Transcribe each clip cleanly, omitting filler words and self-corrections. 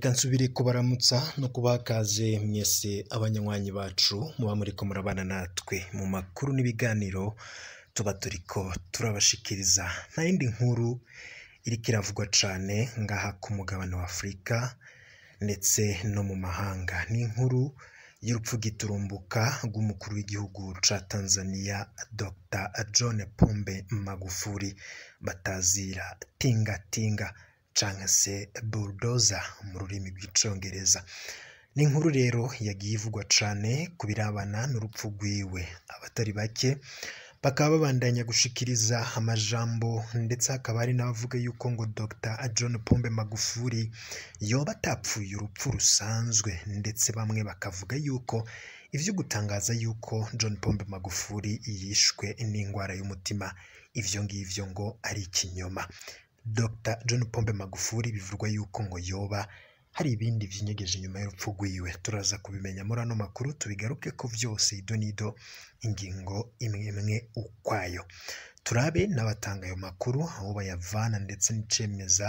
Reka nsubire kubaramutsa no kubaha ikaze mwese abanywanyi bacu muba muriko murabana natwe mu makuru n'ibiganiro tuba turiko turabashikiriza. Nta yindi nkuru iriko iravugwa cane ngaha ku mugabane wa Afurika ndetse no mu mahanga. Ni inkuru y'urupfu giturumbuka rw'umukuru w'igihugu ca Tanzania Dr. John Pombe Magufuli batazira tingatinga canke se bulldozer mu rurimi rw'icongereza. Ni inkuru rero yagiye ivugwa cane ku birabana n'urupfu rwiwe. Abatari bake bakaba babandanya gushikiriza amajambo ndetse hakaba hari n'abavuga yuko ngo Dr. John Pombe Magufuli yoba atapfuye urupfu rusanzwe, ndetse bamwe bakavuga yuko ivyo gutangaza yuko John Pombe Magufuli yishwe n'ingwara y'umutima ivyo ngivyo ngo ari ikinyoma. Dr. John Pombe Magufuli bivugwa yuko ngo yoba hari ibindi vyinyegeje inyuma y'urupfu rwiwe. Turaza kubimenya muri ano makuru, tubigaruke ko vyose ido n'ido, ingingo imwe imwe ukwayo. Turabe n'abatanga ayo makuru aho bayavana ndetse n'icemeza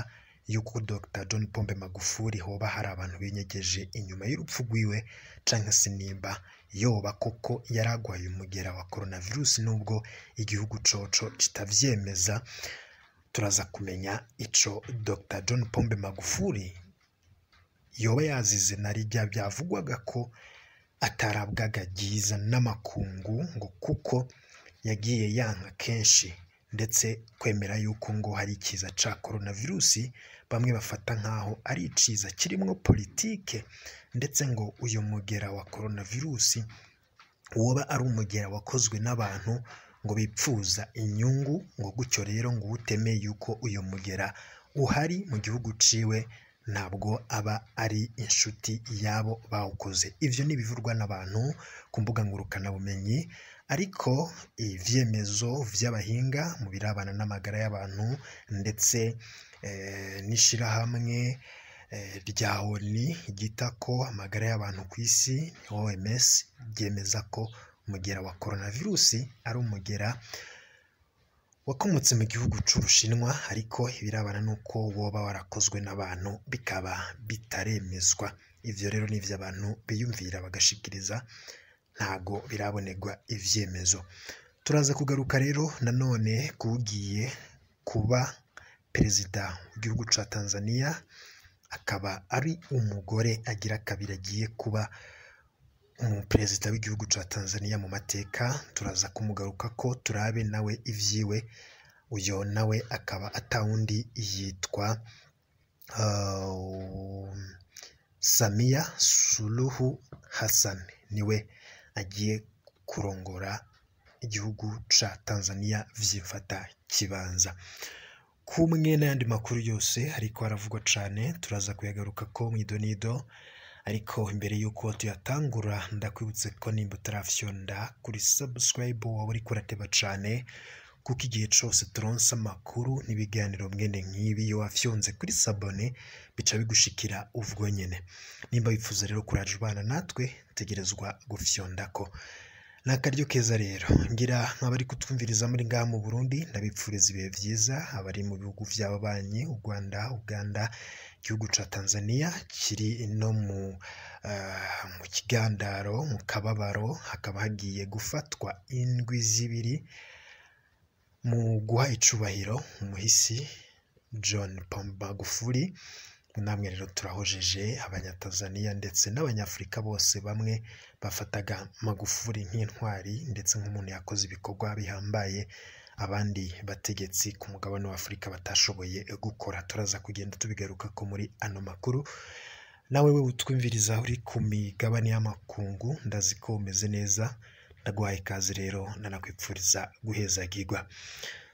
yuko Dr. John Pombe Magufuli hoba hari abantu binyegeje inyuma y'urupfu rwiwe, canke se nimba yoba koko yaragwaye umugera wa coronavirus nubwo igihugu coco kitavyemeza. Turaza kumenya ico Dr. John Pombe Magufuli yoba yazize na rirya byavugwaga ko atarabwaga ryiza n'amakungu, ngo kuko yagiye yanka kenshi ndetse kwemera yuko ngo hari ikiza ca coronavirus bamwe bafata nkaho ari iciza kirimwo politike, ndetse ngo uyu mugera wa coronavirus woba ari umugera wakozwe n'abantu ngo bipfuza inyungu, ngo gutyo rero ngo uwutemeye yuko uyu mugera uhari mu gihugu ciwe ntabwo aba ari inshuti y'abo bawukoze. Ivyo ni ibivugwa n'abantu ku mbuga ngurukanabumenyi, ariko ivyemezo vy'abahinga mu birabana n'amagara y'abantu ndetse n'ishirahamwe rya ONU ryita ko amagara y'abantu ku isi OMS ryemeza ko umugera wa coronavirus ari umugera wakomotse mu gihugu c'Ubushinwa, ariko ibirabana n'uko woba warakozwe n'abantu bikaba bitaremezwa. Ivyo rero nivyo abantu biyumvira bagashikiriza, ntago birabonerwa ivyemezo. Turaza kugaruka rero nanone kuwugiye kuba perezida w'igihugu ca Tanzania, akaba ari umugore agira kabiri agiye kuba umuperezida w'igihugu ca Tanzania mu mateka. Turaza kumugaruka ko turabe nawe ivyiwe. Uyo nawe akaba atawundi yitwa Samia Suluhu Hassan, niwe agiye kurongora igihugu ca Tanzania vyifata kibanza. Kumwe n'ayandi makuru yose ariko aravugwa cane, turaza kuyagaruka ko mw'idonido. Ariko imbere yuko tuyatangura, ndakwibutse ko nimba utarafyonda kuri subscribe waba uriko urateba cane, kuko igihe cose turonse amakuru n'ibiganiro mwene nk'ibi, iyo wafyonze kuri s'abonner bica bigushikira ubwo nyene. Nimba wifuza rero kuraja ubana natwe, tegerezwa gufyondako. Ni akaryo keza rero ngira nk'abari kutwumviriza muri ngaha mu Burundi, ndabipfuriza ibihe vyiza. Abari mu bihugu vy'ababanyi, u Rwanda, Uganda, igihugu ca Tanzania kiri no mu kigandaro, mu kababaro, hakaba hagiye gufatwa indwi zibiri mu guha icubahiro umuhisi John Pombe Magufuli. Namwe rero turahojeje abanyatanzania ndetse n'abanyafurika bose bamwe bafataga Magufuli nk'intwari ndetse nk'umuntu yakoze ibikorwa bihambaye abandi bategetsi ku mugabane wa Afurika batashoboye gukora. Turaza kugenda tubigaruka ko muri ano makuru. Nawe we utwumviriza uri ku migabane y'amakungu, ndazi ko umeze neza, ndaguhaye ikaze rero nanakwipfuriza guhezagirwa.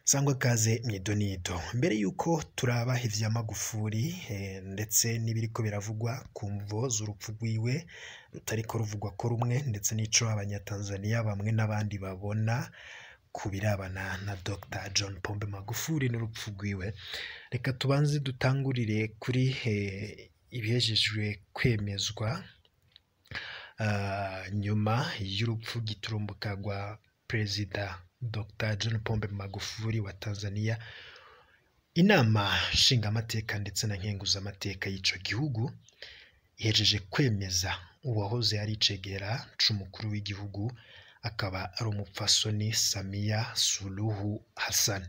Sangwa kaze mw'idonido. Mbere yuko turaba ivya Magufuli ndetse n'ibiriko biravugwa ku mvo z'urupfu rwiwe rutariko ruvugwa ko rumwe, ndetse n'ico abanyatanzania bamwe n'abandi babona ku birabana na Dr. John Pombe Magufuli n'urupfu rwiwe, reka tubanze dutangurire kuri ibihejejwe kwemezwa nyuma y'urupfu giturumbuka rwa perezida Dr. John Pombe Magufuli wa Tanzania. Inama nshingamateka ndetse na nkenguzamateka y'ico gihugu ihejeje kwemeza uwahoze ari icegera c'umukuru w'igihugu, akaba ari umupfasoni Samia Suluhu Hassan,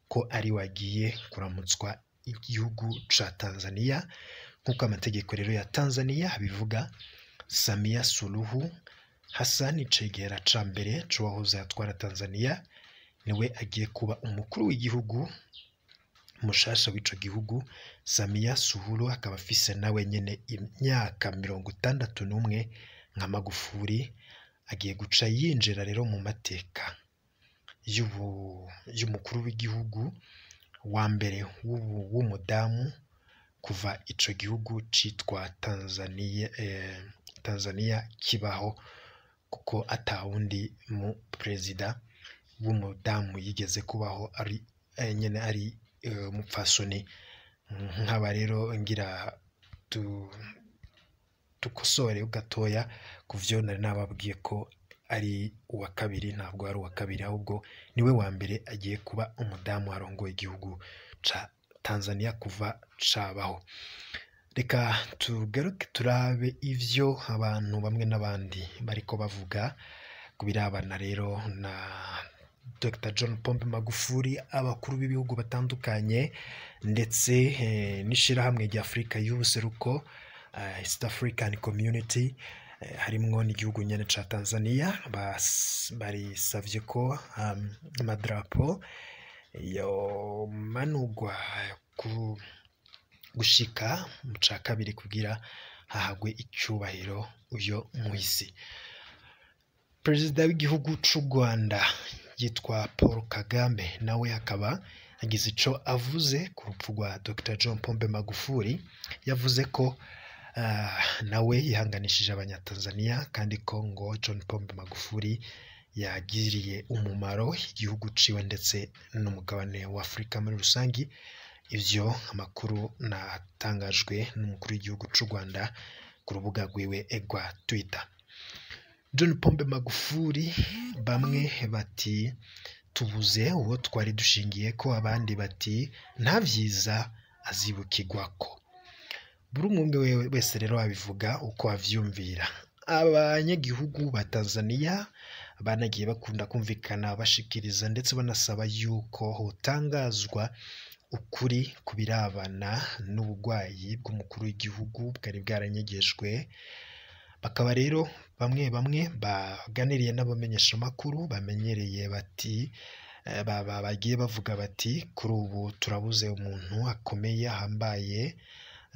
ko ari we agiye kuramutswa igihugu ca Tanzania. Nk'uko amategeko rero ya Tanzania abivuga, Samia Suluhu Hassan, icegera ca mbere c'uwahoze atwara Tanzania, niwe agiye kuba umukuru w'igihugu mushasha w'ico gihugu. Samia Suluhu akaba afise nawe nyene imyaka 61 nka Magufuli, agiye guca yinjira rero mu mateka y'umukuru w'igihugu wa mbere w'umudamu kuva ico gihugu citwa Tanzania kibaho, kuko atawundi mu perezida w'umudamu yigeze kubaho ari nyene ari umupfasoni. Nkaba rero ngira dukosore gatoya kuvyo nari nababwiye ko ari uwa kabiri, ntabwo ari uwa kabiri, ahubwo niwe wa mbere agiye kuba umudamu arongoye igihugu ca Tanzania kuva cabaho. Reka tugaruke turabe ivyo abantu bamwe n'abandi bariko bavuga ku birabana rero na Dr John Pombe Magufuli, abakuru b'ibihugu batandukanye ndetse n'ishirahamwe rya Afurika y'ubuseruko, East African Community, harimwo n'igihugu nyene ca Tanzania, barisavye ko amadarapo yomanurwa gushika mu ca kabiri kugira hahagwe icubahiro uyo muhisi. Perezida w'igihugu c'u Rwanda yitwa Paul Kagame nawe akaba agize ico avuze ku rupfu rwa Dr John Pombe Magufuli. Yavuze ko nawe yihanganishije abanyatanzania, kandi ko ngo John Pombe Magufuli yagiriye umumaro igihugu ciwe ndetse n'umugabane wa Afurika muri rusangi. Ivyo amakuru natangajwe n'umukuru w'igihugu c'u Rwanda ku rubuga rwiwe rwa Twitter. John Pombe Magufuli, bamwe bati tubuze uwo twari dushingiye ko, abandi bati nta vyiza azibukirwako. Buri umwe wese rero abivuga uko avyumvira. Abanyagihugu ba Tanzania banagiye bakunda kumvikana bashikiriza ndetse banasaba yuko hotangazwa ukuri ku birabana n'ubugwayi bw'umukuru w'igihugu bwari bwaranyegejwe. Bakaba rero bamwe bamwe baganiriye n'abamenyeshamakuru bamenyereye bati bagiye bavuga bati kuri ubu turabuze umuntu akomeye ahambaye,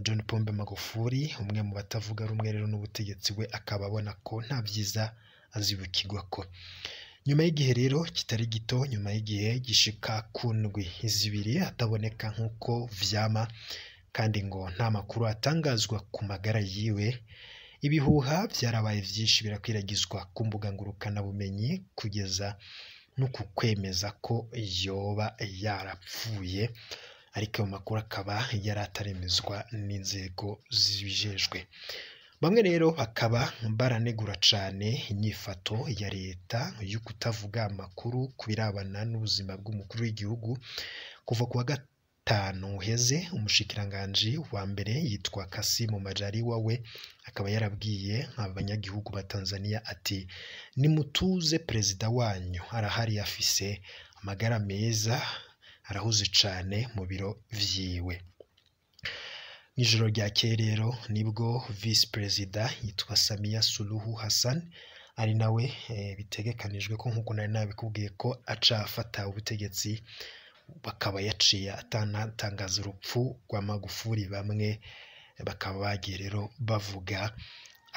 John Pombe Magufuli, umwe mu batavuga rumwe rero n'ubutegetsi, we akaba abona ko nta vyiza azibukirwako. Nyuma y'igihe rero kitari gito, nyuma y'igihe gishika ku ndwi zibiri ataboneka nk'uko vyama, kandi ngo nta makuru atangazwa ku magara yiwe, ibihuha vyarabaye vyinshi birakwiragizwa ku mbuga ngurukanabumenyi kugeza no ku kwemeza ko yoba yarapfuye, ariko ayo makuru akaba yari ataremezwa n'inzego zibijejwe. Bamwe rero bakaba baranegura cane inyifato ya leta yo kutavuga amakuru ku birabana n'ubuzima bw'umukuru w'igihugu. Kuva ku wa gatanu uheze, umushikiranganji wa mbere yitwa Kassim Majaliwa we akaba yarabwiye abanyagihugu ba Tanzania ati nimutuze, perezida wanyu arahari, afise amagara meza, arahuze cane mu biro vyiwe. Mw'ijoro ryakeye rero nibwo vice perezida yitwa Samia Suluhu Hassan, ari nawe bitegekanijwe ko nk'uko nari nabikubwiye ko aca afata ubutegetsi, bakaba yaciye atanatangaza urupfu rwa Magufuli. Bamwe bakaba bagiye rero bavuga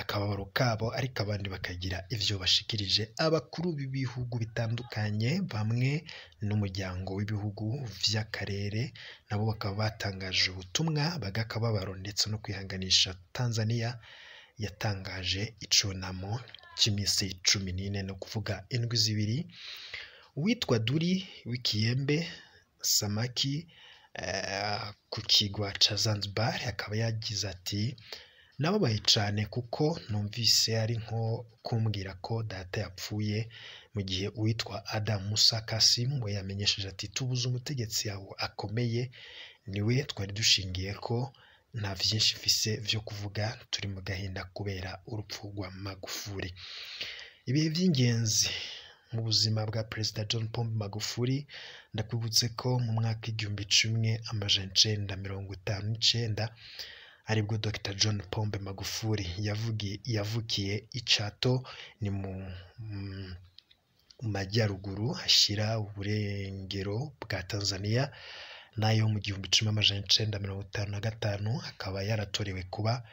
akababaro kabo, ariko abandi bakagira ivyo bashikirije. Abakuru b'ibihugu bitandukanye bamwe n'umuryango w'ibihugu vy'akarere nabo bakaba batangaje ubutumwa bw'akababaro ndetse no kwihanganisha Tanzania yatangaje icunamo c'imisi 14, no kuvuga indwi zibiri. Uwitwa Duri w'Ikiyembe Samaki ku kigwa ca Zanzibar akaba yagize ati Nababaye cane kuko numvise ari nko kumbwira ko data yapfuye, mu gihe uwitwa Adam Musa Kasim we yamenyesheje ati tubuze umutegetsi yawo akomeye, niwe twari dushingiye ko nta vyinshi mfise vyo kuvuga, turi mu gahinda kubera urupfu rwa Magufuli. Ibihe vy'ingenzi mu buzima bwa Perezida John Pombe Magufuli, ndakwibutse ko mu mwaka 1959 aribwo Dr John Pombe Magufuli yavukiye i Chato, ni mu majyaruguru hashira uburengero bwa Tanzania, nayo mu 1955 akaba yaratorewe kuba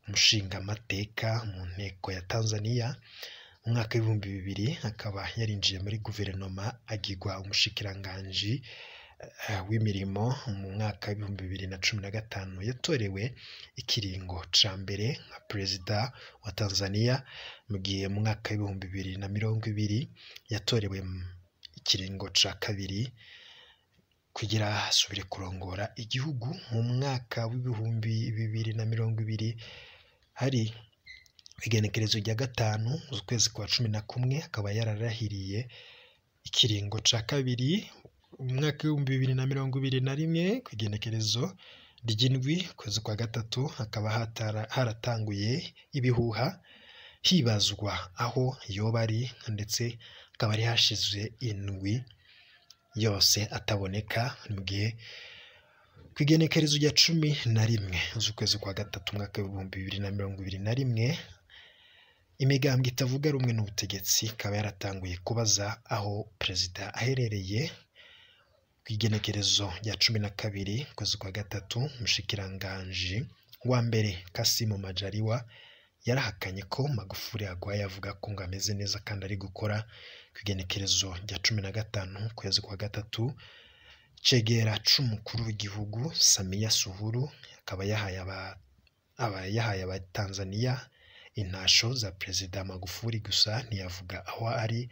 umushingamateka mu nteko ya Tanzania. Mu mwaka w'2000 akaba yarinjiye muri guverinoma agirwa umushikiranganji w'imirimo. Mu mwaka w'2015 yatorewe ikiringo ca mbere nka perezida wa Tanzania, mu gihe mu mwaka w'2020 yatorewe ikiringo ca kabiri kugira asubire kurongora igihugu. Mu mwaka w'2020 hari igenekerezo rya 5 z'ukwezi kwa 11 akaba yararahiriye ikiringo ca kabiri. Mu mwaka w'2021 ku igenekerezo ry'7 ukwezi kwa 3 hakaba haratanguye ibihuha hibazwa aho yoba ari, ndetse akaba ari hashize indwi yose ataboneka, mu gihe ku igenekerezo rya 11 z'ukwezi kwa 3 umwaka w'2021 imigambwe itavuga rumwe n'ubutegetsi ikaba yaratanguye kubaza aho perezida aherereye. Ku igenekerezo rya 12 ukwezi kwa 3 umushikiranganji wa mbere Kassim Majaliwa yarahakanye ko Magufuli agwaye, avuga ko ngo ameze neza kandi ari gukora. Ku igenekerezo rya 15 ukwezi kwa 3 cegera c'umukuru w'igihugu Samia Suluhu akaba yahaye abatanzania intasho za Perezida Magufuli, gusa ntiyavuga aho ari.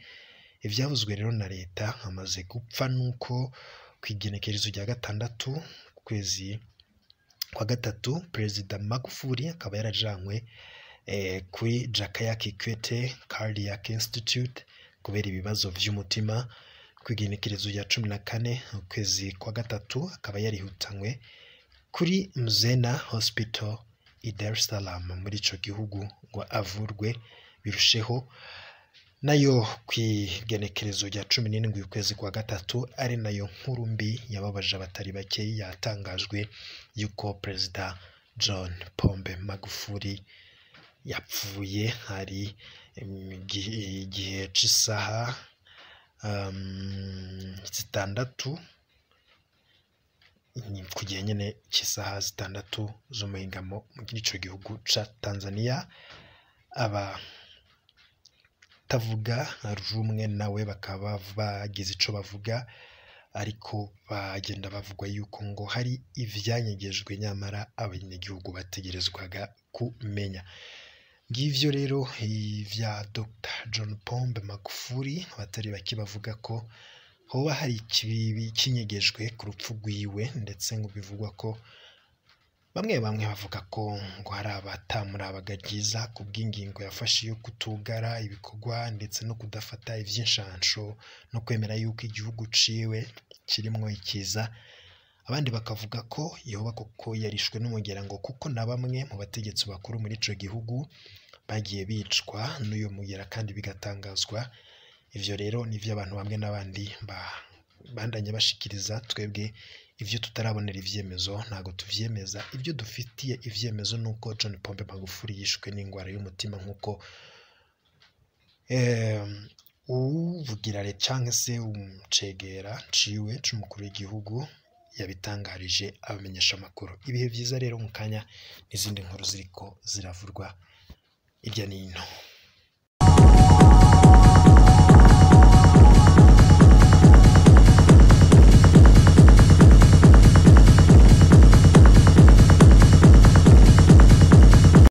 Ivyavuzwe rero na leta amaze gupfa nuko ku igenekerezo rya 6 ukwezi kwa 3 Perezida Magufuli akaba yarajanywe kuri Jakaya Kikwete Cardiac Institute kubera ibibazo vy'umutima. Ku igenekerezo rya 14 ukwezi kwa 3 akaba yarihutanywe kuri Mzena Hospital i Dar es Salaam muri ico gihugu ngo avurwe birusheho. Nayo ku igenekerezo rya 17 ukwezi kwa 3 ari nayo nkuru mbi yababaje abatari bake, yatangajwe yuko Perezida John Pombe Magufuli yapfuye hari igihe c'isaha 6, ku gihe nyene c'isaha 6 z'umuhingamo muri ico gihugu ca Tanzania. Abatavuga rumwe nawe bakaba bagize ico bavuga, ariko bagenda bavugwa yuko ngo hari ivyanyegejwe nyamara abanyagihugu bategerezwaga kumenya. Ngivyo rero ivya Dr John Pombe Magufuli, abatari bake bavuga ko hoba hari ikibi kinyegejwe ku rupfu rwiwe, ndetse ngo bivugwa ko bamwe bamwe bavuga ko ngo hari abatamurabaga ryiza ku bw'ingingo yafashe yo kutugara ibikorwa ndetse no kudafata ivy'inshansho no kwemera yuko igihugu ciwe kirimwo ikiza. Abandi bakavuga ko yoba koko yarishwe n'umugera, ngo kuko na bamwe mu bategetsi bakuru muri ico gihugu bagiye bicwa n'uyo mugera kandi bigatangazwa. Ivyo rero nivyo abantu bamwe n'abandi bandanye bashikiriza. Twebwe ivyo tutarabonera ivyemezo ntago tuvyemeza. Ivyo dufitiye ivyemezo nuko John Pombe Magufuli yishwe n'ingwara y'umutima, nkuko uwuvugira canke se umucegera ciwe c'umukuru w'igihugu yabitangarije abamenyesha amakuru. Ibihe vyiza rero mu kanya n'izindi nkuru ziriko ziravurwa irya nino.